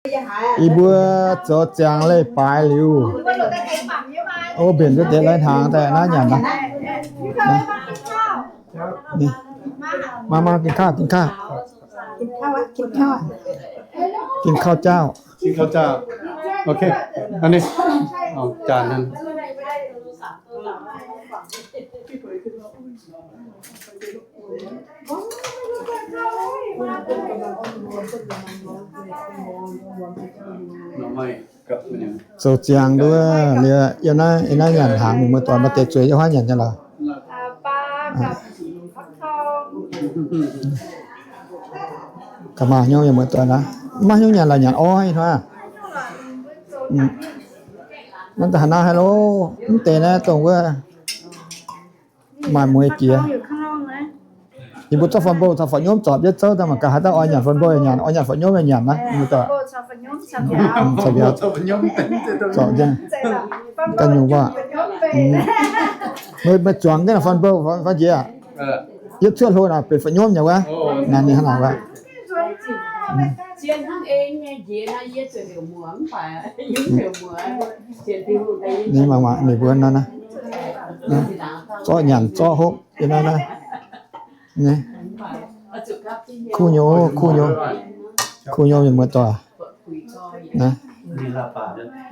Yie mbuo zoux ziangx leiz-baaix liuz, o, mbenc duqv deix lai-hnaangx daaih naaiv nyanc. Mangc, mangc, gin kauv, gin kauv. Gin kauv jaauv. Gin kauv jaauv. Ok. Aa, ninh, jaan naaiv. Zoux ziangx nduov liuz, yiem naaiv, yiem naaiv nyanc hnaangx, mienh muoz-doic maaih deix zueiz yiem huaav nyanc nyei lorqc. Ga'maah hnyouv mienh muoz-doic naaiv, maiv hnyouv nyanc laaix nyanc orv hnangv. Mv daaih haaix nor haaix lo, mv deix naaiv dongh wuov maaih mueiz jiex. Yie mbuo zorqv fun bou caux fa'nyomv zorpc jienv zouv daaih mangc gaax, haaix dauh oix nyanc fun bou nyanc, oix nyanc fa'nyomv nyanc naaiv. Zorpc jienv, ganh nyungc waac. Meih zuangx jienv fun bou fai jiex? Yie cuotv hlo naaic benx fa'nyomv nyei wuov. Naaiv ninh hnangv naaic wuov. Ninh mangc mangc ninh mbuo naaiv naaiv, zorqv nyanc zorqv hopv yiem naaiv naaiv. Kuv nyei, kuv nyei, kuv nyei mienh muoz-doic. Yie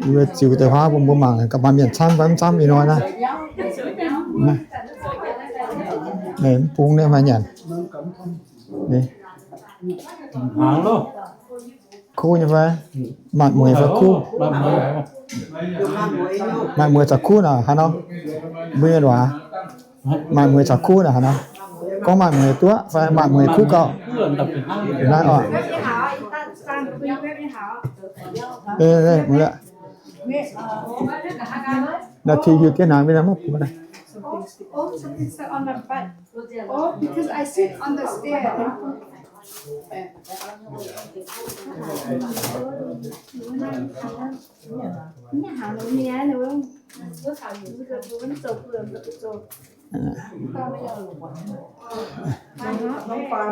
mbuo ziux deix huaav bun mbuo mangc, ga'maah mienh camv fai mv camv ih hnoi naaiv. Mv bung naaiv maaih nyanc. Kuv nyei fai? Maaih mueiz fai kuv? Maaih mueiz caux kuv naaic hnangv nor. Mbuo mienh waac, maaih mueiz caux kuv naaic hnangv nor. Gorngv maaih mueiz duqv fai maaih mueiz kuv gauh? Naaiv oc. Naaiv ti hiuv jienv hnaangx mingh naaiv maiv buoz naaiv.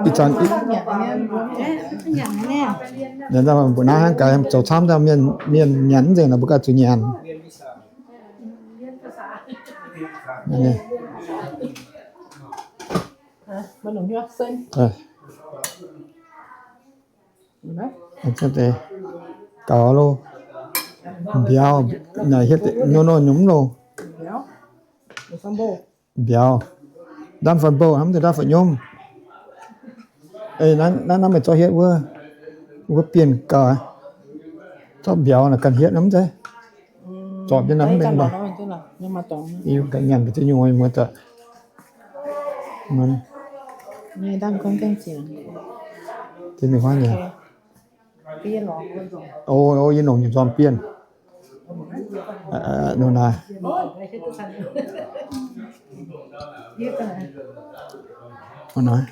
Ih zanc, mbuo naaiv hnangv gaax zoux camv daaih mienh, mienh nyanc mv nzengc nor mbuo ganh zuqc nyanc. Gaux lo, mbiauz, naaic hietv nor nor nyungc mv loh. Mbiauz, ndaamv fun bou hnamv deix ndaamv fa'nyomv. Naaiv, naaiv meih zorqv hietv wuov, wuov bienh gauh, zorqv mbiauz naaic ganh hietv hnamv deix. Zorpc jienv naaiv mv mengh mbuo. Yie ganh nyanc mbuo ziex nyungc muoz-doic. Mingh huaav nyanc. O, yie nongc nyei nzormc bienh. Nor naaiv. Nor naaiv.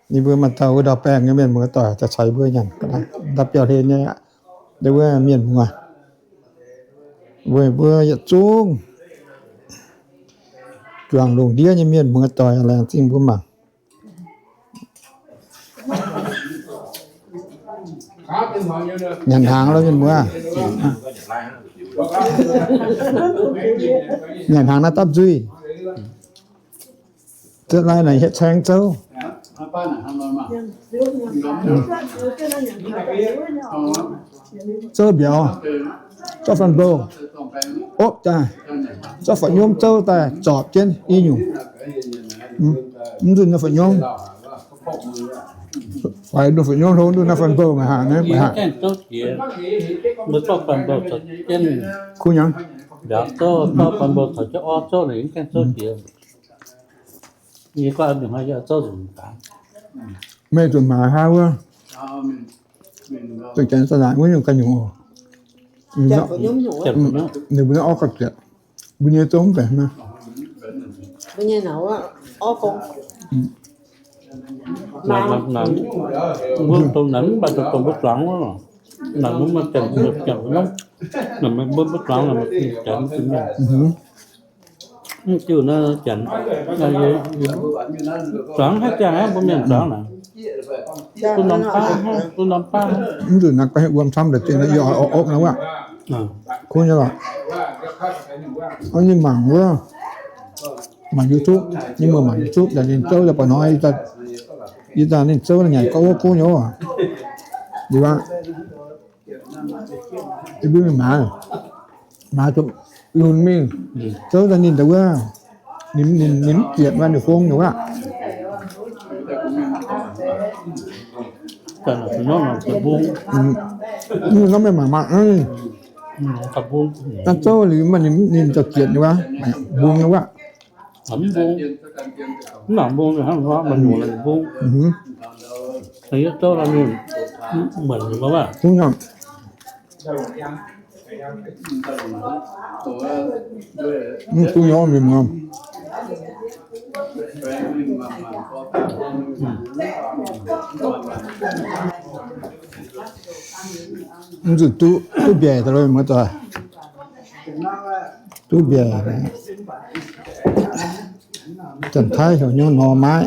Ninh mbuo maaih dauh wuov ndau-baengh nyei mienh muoz-doic daaih caux yie mbuo nyanc ga'naaiv, ndau biauv-hlen nyei aqv. Wuov mienh muoz, weic mbuo yietc zungv juangc lungh ndiev nyei mienh muoz-doic, laengz zingh mbuo mangc. Nyanc hnaangx lo mienh muoz. Nyanc hnaangx naaiv dapv nzuih. Zuov lai naaic hietv caeng zouv. Zouv mbiauz, zorqv fun bou opv daaih, zorqv fa'nyomv zouv daaih zorpc jienv i nyungc. Mv nzunc naaiv fa'nyomv, faix nzunc fa'nyomv, hlo nzunc naaiv fun bou maaih haaix nyungc. Kuv nyei. Meih zuqc maaiz haaix wuov? Zuqc janx za'naaic wuov nyungc ganh nyungc oc. Ninh mbuo naaiv orv gauh zieqc. Mbuo nyei zouv mv benx naaiv. Mbuo nyei naaic orv gong. Naaic mv baac dongh mbuo zuangx wuov. Naaic mbuo maaih janx, janx, naaic mbuo zuangx naaic mbuo janx mv zuqc mienh. Mv diuh naaiv janx, zuangx haaix ziangh aqv, mbuo mienh zuangx naaic. Duqv norm baav, duqv norm baav. Mv nzunc naaiv ga'hlen wuom camv daaih zinh, yie oix opv nor wuov. Kuv nyei lorqc. Ninh mangc wuov, mangc YouTube, ninh mbuo mangc YouTube daaih ninh zouv daaih baac hnoi, yie daaih ninh zouv nyanc gorqv wuov kuv nyei oc. Yie mbuo mingh maaiz, maaiz zuqc lunx mingh, zouv daaih ninh daaih wuov, ninh, ninh mv zietc wuov, ninh fong nyei wuov. Mv norm mienh mangc mangc, daaih zouv liuz maaih ninh, ninh zauh zietc nyei wuov, mbung nyei wuov. Mv mbung, mv nangc mbung, mv nangc mbung. Mv duqv nyorv mingh muoz. Mv nzunc duqv, duqv mbiaec daaih lorqc muoz doic. Duqv mbiaec. Janx-Taiv heuc nyei nor maiv.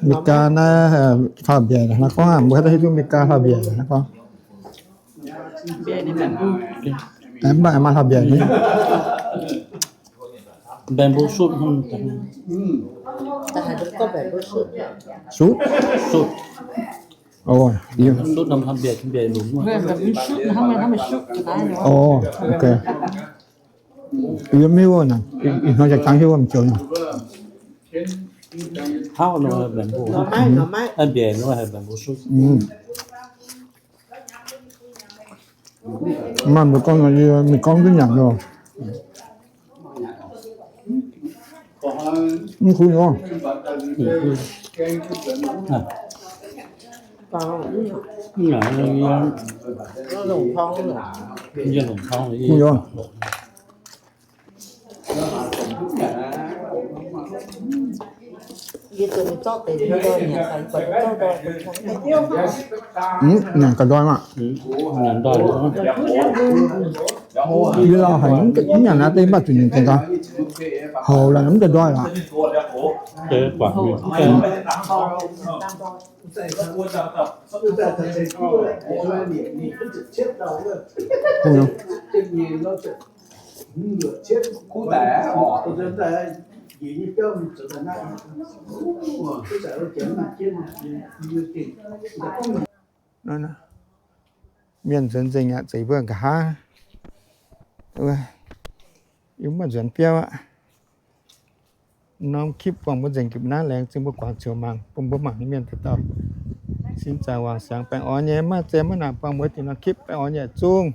Meigaa naaiv hlauv-mbiaec naaiv gorngv, mbuo haaix dauh hiuv duqv Meigaa hlauv-mbiaec naaiv gorngv. Mv baac maaih hlauv-mbiaec nyei. Bamboo shoot. Shoot? Shoot. Oh, yeah. Shoot norm hlauv-mbiaec, mbiaec lunx wuov. Oh, okay. Yie mv hiuv naaic, ih hnoi jangx hiuv m'joux naaic. Hlauv nor bamboo, mbiaec nor bamboo shoot. Maaih mbuo gorngv, mingh gorngv duqv nyanc loh. Mv kuv nyei. Kuv nyei. Mv, nyanc ga'ndoi maah. Yie lauh haic, mv nyanc naaiv deix mv baac zuqc nyanc ga'ndoi. Houx laaix mv daaih ndoi aqv. Mienh nzuonx nzengc aqv, zeiz mbuo nqa'haav. Yie mv nzuonx biauv aqv. Norm คลิป buangh mbuo nzengc gipv naaiv, laengz zingh mbuo guangc ziouc mangc, bun mbuo mangc nyei mienh dauh dauh sin zaangc wangc siangx baengh orn nyei, maiv zeiz maiv nangc buangh mbuo dingc norm คลิป baengh orn nyei zungv.